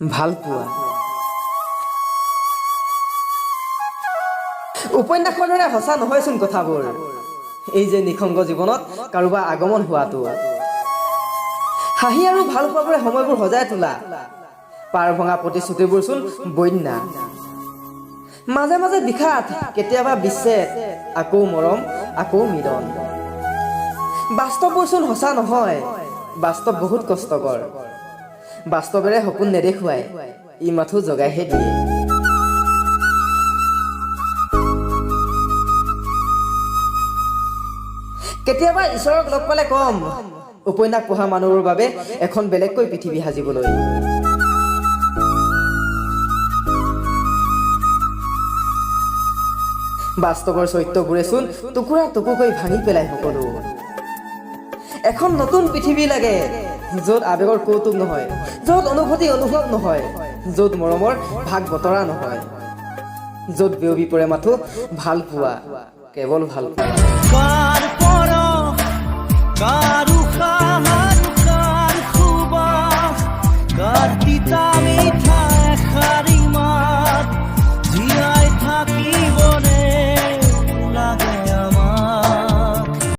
ভাল পোৱা। উপন্যাসৰ দৰে সঁচা নহয়চোন কথাবোৰ। এই যে নিসংগ জীৱনত কাৰোবাৰ আগমন হোৱাটো, হাঁহি আৰু ভাল পোৱাবোৰে সময়বোৰ সজাই তোলা, পাৰ ভঙা প্ৰতিশ্ৰুতিবোৰচোন বন্যা। মাজে মাজে বিষাদ, কেতিয়াবা বিচ্ছেদ, আকৌ মৰম, আকৌ মিলন। বাস্তৱবোৰচোন সঁচা নহয়। বাস্তৱ বহুত কষ্টকৰ। বাস্তৱেৰে সপোন নেদেখুৱাই, ই মাথো জগাইহে দিয়ে। কেতিয়াবা ঈশ্বৰক লগ পালে কম, উপন্যাস পঢ়া মানুহৰ বাবে এখন বেলেগকৈ পৃথিৱী সাজিবলৈ। বাস্তৱৰ চৰিত্ৰবোৰেচোন টুকুৰা টুকুৰকৈ ভাঙি পেলাই সকলো। এখন নতুন পৃথিৱী লাগে, য'ত আৱেগৰ কৌতুক নহয়, য'ত অনুভূতি অনুভৱ নহয়, য'ত মৰমৰ ভাগ বতৰা নহয়, য'ত বিয়পি পৰে মাথো ভাল পোৱা, কেৱল ভাল পোৱা। কাৰ পৰশ, কাৰ